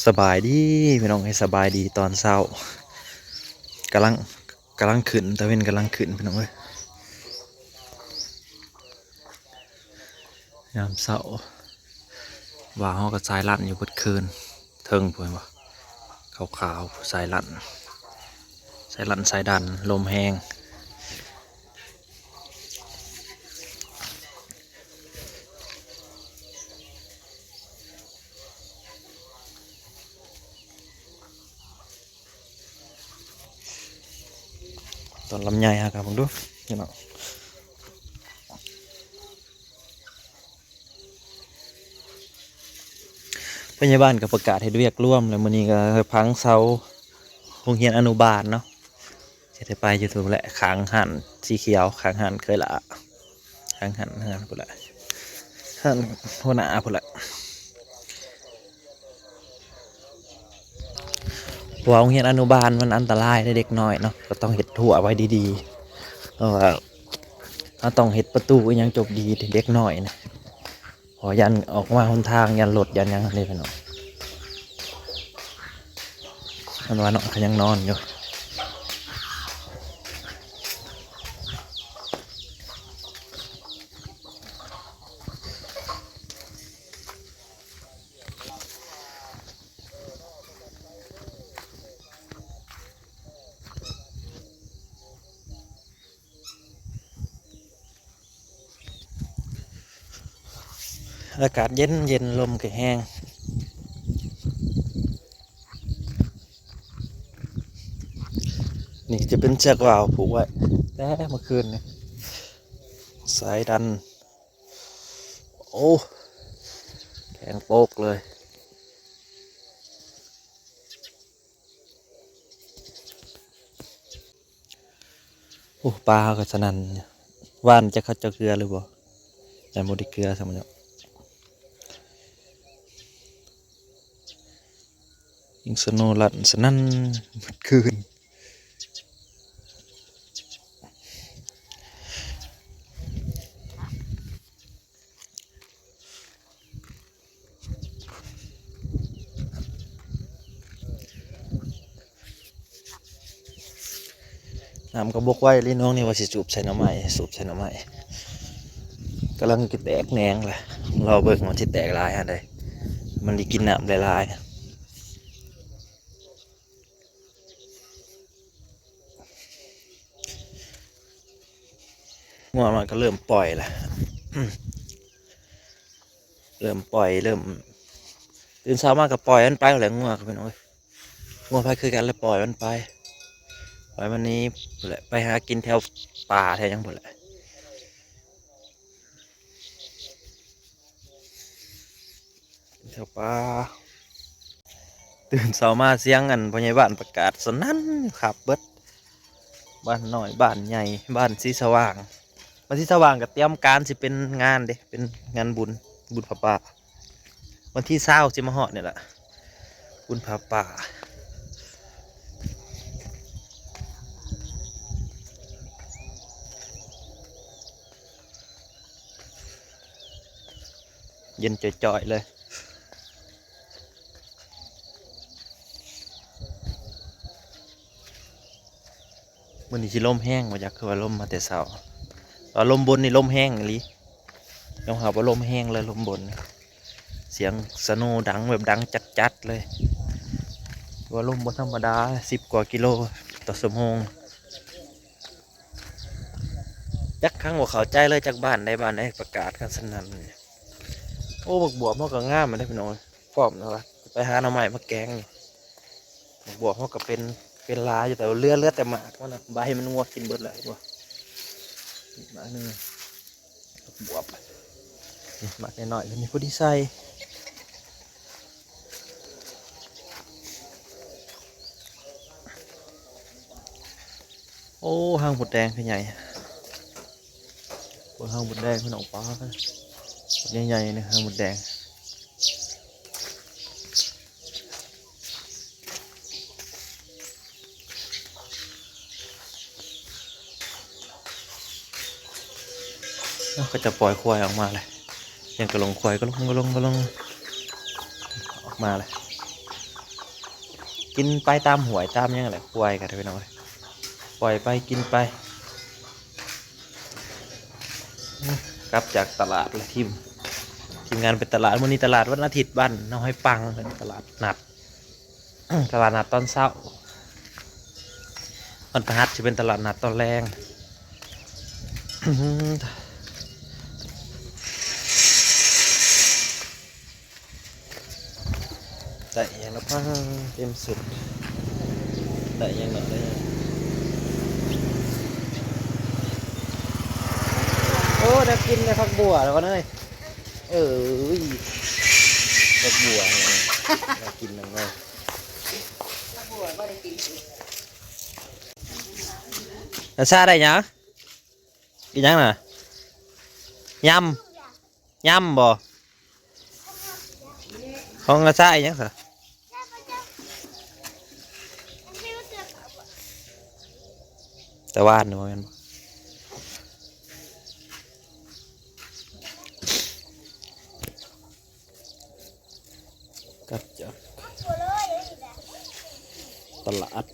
ສະບາຍດີພີ່ນ້ອງເອີຍ ສະບາຍດີຕອນເຊົ້າ ກຳລັງ ກຳລັງຂຶ້ນ ຕາເວັນກຳລັງຂຶ້ນພີ່ນ້ອງເອີຍ ຍາມເຊົ້າ ວ່າວເຮົາກໍສາຍລັນຢູ່ເບິດຄືນ ເທິງພຸ້ນເຫັນບໍ່ ຂາວໆ ສາຍລັນ ສາຍລັນສາຍດັນ ລົມແຮງ. ຕອນລຳໄຍຫາກັນເບິ່ງດູພີ່ນ້ອງ ພະຍາບານກໍປະກາດເຮັດວຽກລວມ ແລ້ວມື້ນີ້ກໍພັງເສົາໂຮງຮຽນອະນຸບານເນາະ ຈະໄດ້ໄປຢູ່ພຸ້ນແຫຼະ ຂ້າງຮ້ານສີຂຽວ ຂ້າງຮ້ານເຄີຍຫຼ້າ ທາງຫັ້ນ ເຮືອນພຸ້ນແຫຼະ ເຮືອນຫົວໜ້າພຸ້ນແຫຼະ ເພາະວ່າໂຮງຮຽນອະນຸບານມັນອັນຕະລາຍເດ້ເດັກນ້ອຍເນາະ ກໍຕ້ອງເຮັດຮົ້ວໄວ້ດີໆ ເພາະວ່າເຮົາຕ້ອງເຮັດປະຕູອີ່ຫຍັງຈົບດີເດັກນ້ອຍນະ ເພາະຢ້ານອອກມາຫົນທາງ ຢ້ານລົດ ຢ້ານຫຍັງເດ້ພີ່ນ້ອງ ມັນວ່ານ້ອງກໍຍັງນອນຢູ່. ອາກາດເຢັນໆ ລົມກໍແຮງ ນີ້ຈະເປັນເຊືອກວ່າວຜູກໄວ້ແຕ່ເມື່ອຄືນນີ້ ສາຍດັນ ໂອ້ ແຂງໂປກເລີຍ. ໂອ້ ປາເຮົາກໍສະໜັ່ນ ຫວ່ານຈັກເຂົາເຈົ້າເກືອຫຼືບໍ່ ແຕ່ບໍ່ໄດ້ເກືອຊ້ຳເນາະ ຍິງສະໂນລັນສະໜັ່ນເບິດຄືນ. ນ້ຳກໍບົກໄວອີ່ຫຼີ ນ້ອງນີ້ວ່າຊິສູບໃສ່ໜໍ່ໄມ້ ສູບໃສ່ໜໍ່ໄມ້ ກຳລັງຊິແຕກແໜງແຫຼະ ລໍເບິ່ງວ່າຊິແຕກຫຼາຍປານໃດ ມັນໄດ້ກິນນ້ຳຫຼາຍໆ. ງົວມັນກໍເລີ່ມປ່ອຍລະ ເລີ່ມປ່ອຍ ເລີ່ມ ຕື່ນເຊົ້າມາກໍປ່ອຍມັນໄປແຫຼະ ງົວກໍເປັນ ໂອ້ຍ ງົວໃຜຄືກັນແຫຼະ ປ່ອຍມັນໄປ ປ່ອຍມັນໜີພຸ້ນແຫຼະ ໄປຫາກິນແຖວປ່າແຖວຫຍັງພຸ້ນແຫຼະ. ແຖວປ່າ ຕື່ນເຊົ້າມາສຽງອັນພໍ່ໃຫຍ່ບ້ານປະກາດສະໜັ່ນຄັກເບິດ ບ້ານນ້ອຍ ບ້ານໃຫຍ່ ບ້ານສີສະຫວ່າງ ບ້ານສີສະຫວ່າງກໍຕຽມການຊິເປັນງານເດ້ ເປັນງານບຸນ ບຸນຜ້າປ່າ ວັນທີຊາວຊິມາຮອດນີ້ລະ ບຸນຜ້າປ່າ. ເຢັນຈ່ອຍໆເລີຍ ມື້ນີ້ຊິລົມແຮງບໍ່ຈັກ ຄືວ່າລົມມາແຕ່ເຊົ້າ ວ່າລົມບົນນີ້ລົມແຮງອີ່ຫຼີ ຍອມຮັບວ່າລົມແຮງເລີຍ ລົມບົນ ສຽງສະໂນດັງແບບດັງຈັດໆເລີຍ ວ່າລົມບໍ່ທຳມະດາ ສິບກວ່າກິໂລຕໍ່ຊົ່ວໂມງ. ຈັກຄັ້ງບໍ່ເຂົ້າໃຈເລີຍ ຈັກບ້ານໃດບ້ານໃດປະກາດກັນສະໜັ່ນ. ໂອ້ ບັກບວບເຮົາກໍງາມເດ້ພີ່ນ້ອງ ພ້ອມແລ້ວວ່າ ໄປຫາໜໍ່ໄມ້ມາແກງນີ້ ບັກບວບເຮົາກໍເປັນ ເປັນຫຼາຍຢູ່ ແຕ່ວ່າເຫຼືອ ເຫຼືອແຕ່ໝາກມັນນະ ໃບມັນງົວກິນເບິດແລ້ວ ເຫັນບໍ່ ອີກໝາກໜຶ່ງ ບັກບວບ ນີ້ໝາກນ້ອຍໆ ນີ້ພໍດີໃສ່. ໂອ້ ຮັງມົດແດງຄືໃຫຍ່ ໂອ້ ຮັງມົດແດງພີ່ນ້ອງ ປາ ໃຫຍ່ໆ ນີ້ຮັງມົດແດງ. ເຂົາຈະປ່ອຍຄວາຍອອກມາແຫຼະ ຍັງກະຫຼົງຄວາຍ ກະຫຼົງ ກະຫຼົງ ກະຫຼົງ ອອກມາແຫຼະ. ກິນໄປຕາມຫ້ວຍຕາມຫຍັງແຫຼະ ຄວາຍກໍໄດ້ ພີ່ນ້ອງເອີຍ ປ່ອຍໄປກິນໄປ. ອືມ ກັບຈາກຕະຫຼາດລະ ທີມ ທີມງານໄປຕະຫຼາດ. ມື້ນີ້ຕະຫຼາດວັນອາທິດ ບ້ານນາຫ້ວຍປັງ ເປັນຕະຫຼາດນັດ ຕະຫຼາດນັດຕອນເຊົ້າ. ວັນພະຫັດຊິເປັນຕະຫຼາດນັດຕອນແລງ. ໄດ້ອີ່ຫຍັງເນາະ ເຕັມຊຸດ ໄດ້ອີ່ຫຍັງເນາະ ໄດ້ຫຍັງ? ໂອ້ ໄດ້ກິນແລ້ວ ຜັກບົ່ວແລ້ວ ເອີຍ. ເອີຍ ຜັກບົ່ວ ໄດ້ກິນນຳເນາະ. ນາຊາໄດ້ຫຍັງ? ອີຫຍັງນະ? ຍຳ ຍຳບໍ່? ຂອງນາຊາອີຫຍັງຊະ? ແຕ່ວານນີ້ບໍ່ແມ່ນບໍ່? ກັບຈາກຕະຫຼາດ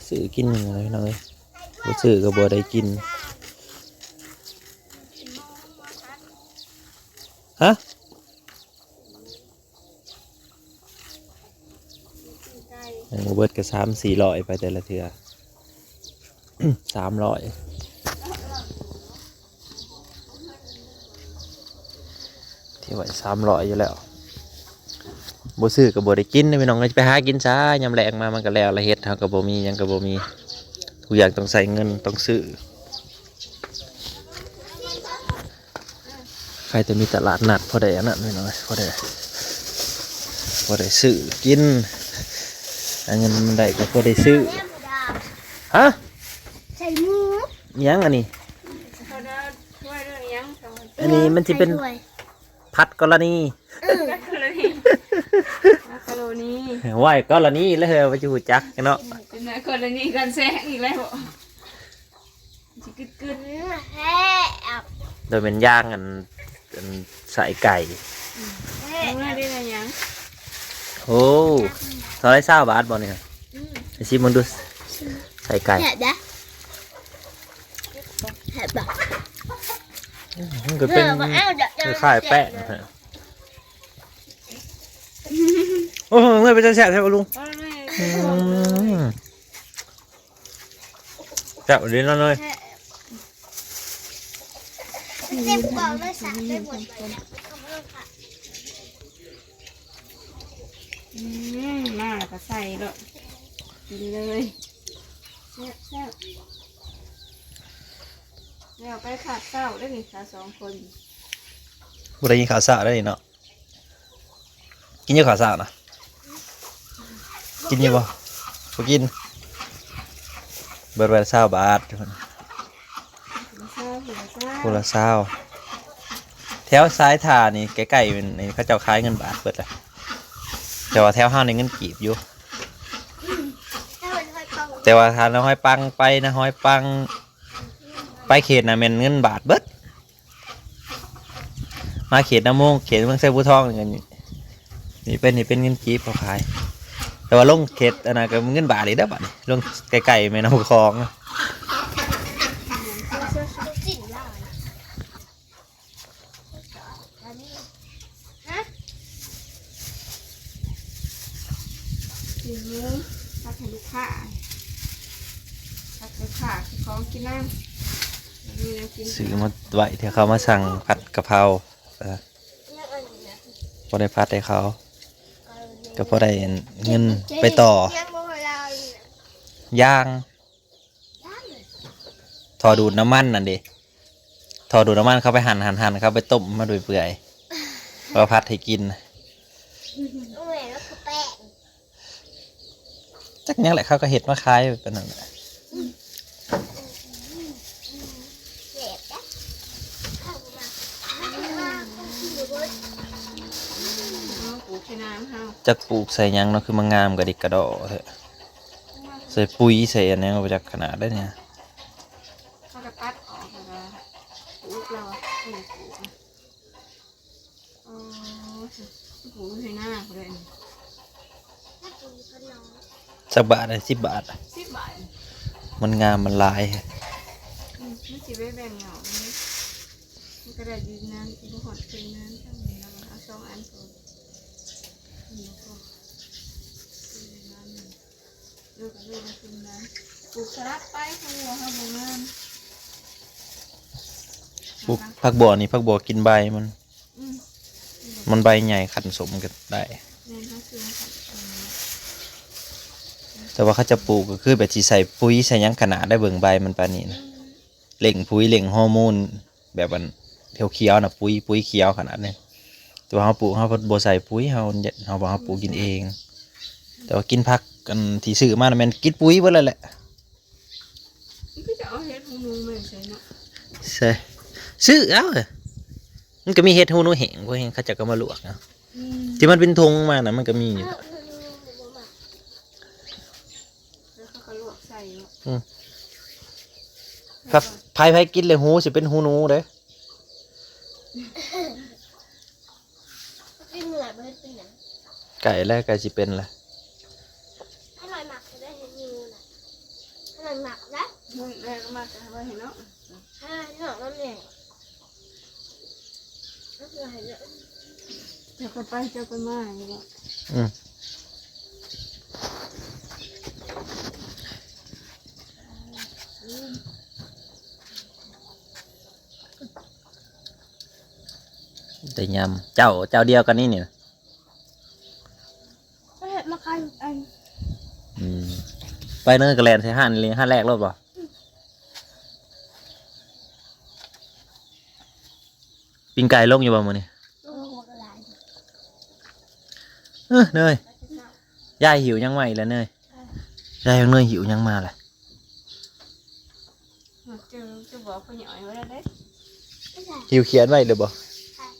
ຊື້ກິນນີ້ແຫຼະພີ່ນ້ອງເອີຍ ບໍ່ຊື້ກໍບໍ່ໄດ້ກິນ. ຮະ? ຍັງບໍ່ເບິດກໍສາມສີ່ຮ້ອຍໄປແຕ່ລະເທື່ອ ສາມຮ້ອຍ ທີ່ໄວ້ສາມຮ້ອຍຢູ່ແລ້ວ ບໍ່ຊື້ກໍບໍ່ໄດ້ກິນເດ້ພີ່ນ້ອງເອີຍ. ຈະໄປຫາກິນໃສ ຍາມແລງມາມັນກໍແລ້ວລະ ເຮັດເຮົາກໍບໍ່ມີ ຫຍັງກໍບໍ່ມີ ທຸກຢ່າງຕ້ອງໃຊ້ເງິນ ຕ້ອງຊື້. ໃຄແຕ່ມີຕະຫຼາດນັດ ພໍໄດ້ອັນນັ້ນພີ່ນ້ອງ ພໍໄດ້ ພໍໄດ້ຊື້ກິນ ຫາເງິນມັນໄດ້ກໍພໍໄດ້ຊື້. ຮະ? ໃສ່ໝູ. ຫຍັງອັນນີ້? ອັນນີ້ມັນຊິເປັນ ໃສ່ຖ້ວຍ ຜັດກໍລະນີ. ເອີ ກໍລະນີ ມາກາໂຣນີ ໄວ້ກໍລະນີແລ້ວເຮີ້ຍ ວ່າຊິຮູ້ຈັກເນາະ. ເປັນມາກາໂຣນີກັນແຊງອີກແລ້ວ. ຊິກຶດໆ ອືມ ແຊບ ໂດຍແມ່ນຢ່າງອັນ ອັນໄສ້ໄກ່. ອືມ ເອົາເລີຍ ໄດ້ຫຍັງ? ໂອ້ ເທົ່າໃດ ຊາວບາດບໍ່ນີ້? ອືມ ໄປຊີມເບິ່ງດູ ໄສ້ໄກ່ ແຊບເດ້ ແຊບບໍ່? ອືມ ມັນກໍເປັນ ເອີ ຄ້າຍໆແປ້ງ. ໂອ້ ເອີ ເປັນຕາແຊບແທ້ບໍ່ລຸງ? ອືມ ແຊບອີ່ຫຼີເນາະເນີຍ. ເຕັມກະເປົາເລີຍ ສາກໄປໝົດເລີຍ. ອືມ ມາແລ້ວກໍໃສ່ໂລດ ກິນເລີຍ ແຊບໆ. ແລ້ວໄປພາດເຊົ້າເດ້ນີ້ ເຮົາສອງຄົນ ບໍ່ໄດ້ກິນເຂົ້າເຊົ້າໄດ້ນີ້ເນາະ. ກິນຢູ່ເຂົ້າເຊົ້ານະ? ກິນຢູ່ບໍ່? ບໍ່ກິນ. ເບິດໄວ້ຊາວບາດ ຜູ້ລະຊາວ ຜູ້ລະຊາວ. ແຖວສາຍທ່ານີ້ໃກ້ໆນີ້ ເຂົາເຈົ້າຂາຍເງິນບາດເບິດລະ ແຕ່ວ່າແຖວເຮົານີ້ເງິນກີບຢູ່. ແຕ່ວ່າຖ້ານາຫ້ວຍປັງໄປ ນາຫ້ວຍປັງໄປເຂດນະ ແມ່ນເງິນບາດເບິດ. ມາເຂດນາໂມງ ເຂດເມືອງໄຊພູທອງນີ້ ນີ້ເປັນ ນີ້ເປັນເງິນກີບເຂົາຂາຍ. ແຕ່ວ່າລົງເຂດອັນນັ້ນກໍເງິນບາດອີກເດີບາດນີ້ ລົງໃກ້ໆແມ່ນ້ຳຂອງ. ຊື້ໝູ ຜັດໃຫ້ລູກຄ້າ ຜັດໃຫ້ລູກຄ້າ ຂອງກິນນຳ ມີແນວກິນ. ຊື້ມາໄວ້ ເທື່ອເຂົາມາສັ່ງຜັດກະເພົາ ເອີ ພໍໄດ້ຜັດໃຫ້ເຂົາ ກໍພໍໄດ້ເງິນໄປຕໍ່. ຢ່າງ ທໍ່ດູດນ້ຳມັນນັ້ນເດ ທໍ່ດູດນ້ຳມັນ ເຂົາໄປຫັ່ນໆໆ ເຂົາໄປຕົ້ມມາໂດຍເປື່ອຍ ແລ້ວຜັດໃຫ້ກິນ. ຈັກຫຍັງແຫຼະ ເຂົາກໍເຮັດມາຂາຍແບບນັ້ນແຫຼະ. ເຮົາປູກໃສ່ນາເຮົາ ຈັກປູກໃສ່ຫຍັງເນາະ ຄືມາງາມກະດິກກະດໍ້ແທ້. ໃສ່ປຸ໋ຍໃສ່ອັນຫຍັງບໍ່ຈັກຂະໜາດເດ້ນີ້. ເຮົາກໍຕັດອອກແລ້ວກໍປູກແລ້ວ ເອີ ປູກນະ. ອໍ ປູກໃສ່ນາພຸ້ນເດ້. ມັນ ຈັກບາດ? ສິບບາດ. ສິບບາດ. ມັນງາມ ມັນຫຼາຍ. ອືມ ມັນຊິໄປແບ່ງເຫງົາເດ້. ມັນກໍໄດ້ດີນານ ບໍ່ຮອດເຄິ່ງນານ ເອົາສອງອັນໂພດ. ອືມ ກໍໄດ້ນານໜຶ່ງ. ເອີ ກໍເລີຍໄດ້ກິນນານ ປູກສະຫຼັດໄປ ເພາະວ່າເຮົາບໍ່ງາມ. ປູກຜັກບົ່ວນີ້ ຜັກບົ່ວກິນໃບມັນ. ອືມ ມັນໃບໃຫຍ່ ຄັ້ນສົ້ມກໍໄດ້. ແມ່ນ ເຮົາຊື້ມາ ແຕ່ວ່າເຂົາເຈົ້າປູກກໍຄືແບບຊິໃສ່ປຸ໋ຍໃສ່ຫຍັງຂະໜາດໄດ້ ເບິ່ງໃບມັນປານນີ້ນະ. ອືມ ເລັ່ງປຸ໋ຍ ເລັ່ງຮໍໂມນ ແບບອັນຂຽວໆນະ ປຸ໋ຍ ປຸ໋ຍຂຽວຂະໜາດນີ້. ແຕ່ວ່າເຮົາປູກ ເຮົາບໍ່ໃສ່ປຸ໋ຍ ເຮົາ ເຮົາ ເຮົາປູກກິນເອງ. ແຕ່ວ່າກິນຜັກອັນທີ່ຊື້ມານະ ແມ່ນກິນປຸ໋ຍເບິດແລ້ວແຫຼະ. ມັນຄືຈະເອົາເຫັດຫູໜູມາໃສ່ເນາະ. ໃສ່ ຊື້ເອົາ. ມັນກໍມີເຫັດຫູໜູແຫ້ງ ພວກແຫ້ງ ເຂົາເຈົ້າກໍມາລວກເອົາ. ອືມ ທີ່ມັນເປັນຖົງມານະ ມັນກໍມີຢູ່. ແລ້ວເຂົາກໍລວກໃສ່ເນາະ. ອືມ ຖ້າໃຜ ໃຜກິນແລ້ວຫູຊິເປັນຫູໜູເດ້. ກິນເມື່ອຍບໍ່ເຮັດເປັນຫຍັງ. ໃກ້ແລ້ວ ໃກ້ຊິເປັນແລ້ວ. ອານ້ອຍມັກໄດ້ເຮັດຢູ່ນະ ອານ້ອຍມັກນະ. ອືມ ແມ່ກໍມັກ ເອົາໄວ້ໃຫ້ນ້ອງ ເອີ ນ້ອງນຳແດ່. ເຈົ້າກໍໄປ ເຈົ້າກໍມາຢູ່ເນາະ. ອືມ ໄດ້ຍຳ. ເຈົ້າ ເຈົ້າດຽວກັນນີ້ນີ້ນະ. ໄປເຮັດມາຂາຍຢູ່ອັນ ອືມ ໄປເນີຍກໍແລ່ນໃສ່ຮ້ານ ຮ້ານແລກໂລດບໍ່? ອືມ ປີ້ງໄກ່ລົງຢູ່ບໍ່ມື້ນີ້? ໂອ້ ຫຼາຍ. ເອີ ເນີຍ ຍາຍຫິວຫຍັງມາອີກແລ້ວເນີຍ? ເອີ ຍາຍຂອງເນີຍຫິວຫຍັງມາແລ້ວ? ເຈີ ຈະບອກພໍ່ໃຫຍ່ວ່າໄດ້ ຫິວຂຽນໄວ້ເດີບໍ່?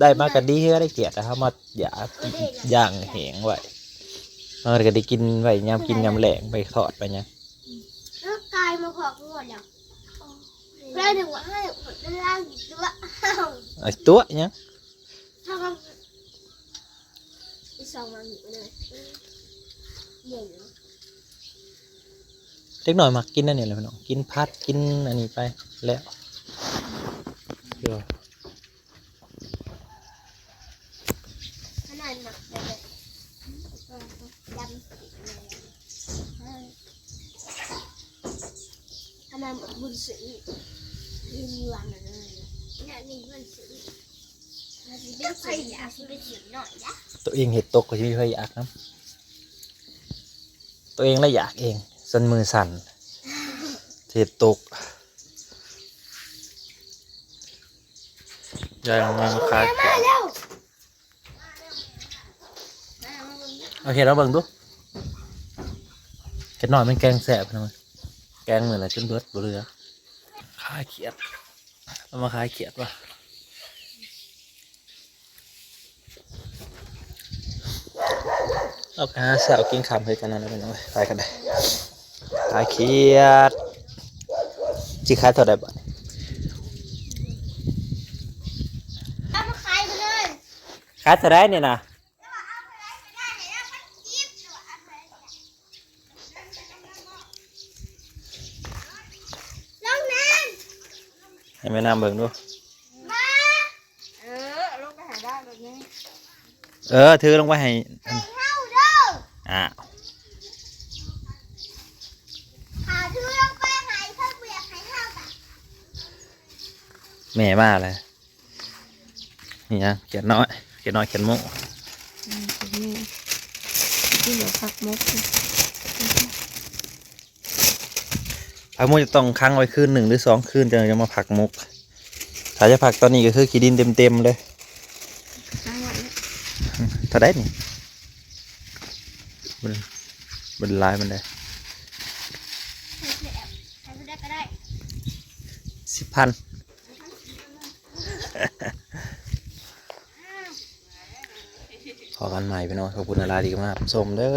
ໄດ້ມາກໍດີ ເຮືອໄດ້ກຽດ ເຮົາມາຢາກ ຢ່າງແຫ້ງໄວ້ ເຮົາກໍໄດ້ກິນໄວ້ຍາມກິນຍາມແລງ ໄປທອດໄປຫຍັງ. ແລ້ວກາຍມາພອກງົວແລ້ວ ແລ້ວດຶງວ່າໃຫ້ເວລາກິນຕົວະ ໄອ້ຕົວະຫຍັງ? ຖ້າວ່າອີກສອງວັນນີ້ເລີຍ ເຢັນ. ເດັກນ້ອຍມັກກິນອັນນີ້ແຫຼະພີ່ນ້ອງ ກິນຜັດ ກິນອັນນີ້ໄປແລ້ວ. ຂະໜາດມັກແບບດຳ ຂະໜາດບຸນຊື່ ກິນຢູ່ອັນນັ້ນເລີຍ ຂະໜາດມີບຸນຊື່. ໂຕເອງເຮັດຕົກກໍຊິມີໃຜຢາກນຳ ໂຕເອງລະຢາກເອງ ສັນມືສັ່ນ ເຮັດຕົກ. ຍາຍມາຂາຍຂຽດ ເອົາເຫັດມາເບິ່ງດູ ເຫັດນ້ອຍມັນແກງແຊບນະ ແກງມື້ລະຈົນເບິດບໍ່ເຫຼືອ. ຂາຍຂຽດ ເອົາມາຂາຍຂຽດວ່າ ເອົາໄປຫາເຊົ້າກິນຄ່ຳຄືກັນນັ້ນແຫຼະພີ່ນ້ອງເອີຍ ຂາຍກັນໄດ້ ຂາຍຂຽດ. ຊິຂາຍເທົ່າໃດບາດນີ້? ເອົາມາຂາຍເລີຍ. ຂາຍເທົ່າໃດນີ້ນະ? ໃຫ້ແມ່ນ້ຳເບິ່ງດູ. ເອີ ເອົາລົງໄປໃຫ້ລາວໂລດນີ້ ເອີ ຖືລົງໄປໃຫ້ ໃຫ້ເຮົາເດີ ອ້າວ ຖ້າຖືລົງໄປໃຫ້ເພິ່ນບໍ່ຢາກໃຫ້ເຮົາບາດ ແມ່ມາແລ້ວ. ນີ້ຫຍັງ ຂຽດນ້ອຍ ຂຽດນ້ອຍ ຂຽດໝູ ອືມ ຂຽດໝູ ກິນແບບຜັກໝົກ. ຜັກໝົກຈະຕ້ອງຂັງໄວ້ຄືນໜຶ່ງ ຫຼື ສອງຄືນ ຈັ່ງຈະມາຜັກໝົກ. ຖ້າຈະຜັກຕອນນີ້ກໍຄືຂີ້ດິນເຕັມໆເລີຍ. ເທົ່າໃດນີ້? ເບິ່ງ ເບິ່ງຫຼາຍປານໃດ? ສິບພັນ. ພໍ້ກັນໃໝ່ພີ່ນ້ອງ ຂອບຄຸນຫຼາຍໆທີ່ເຂົ້າມາຮັບຊົມເດີ.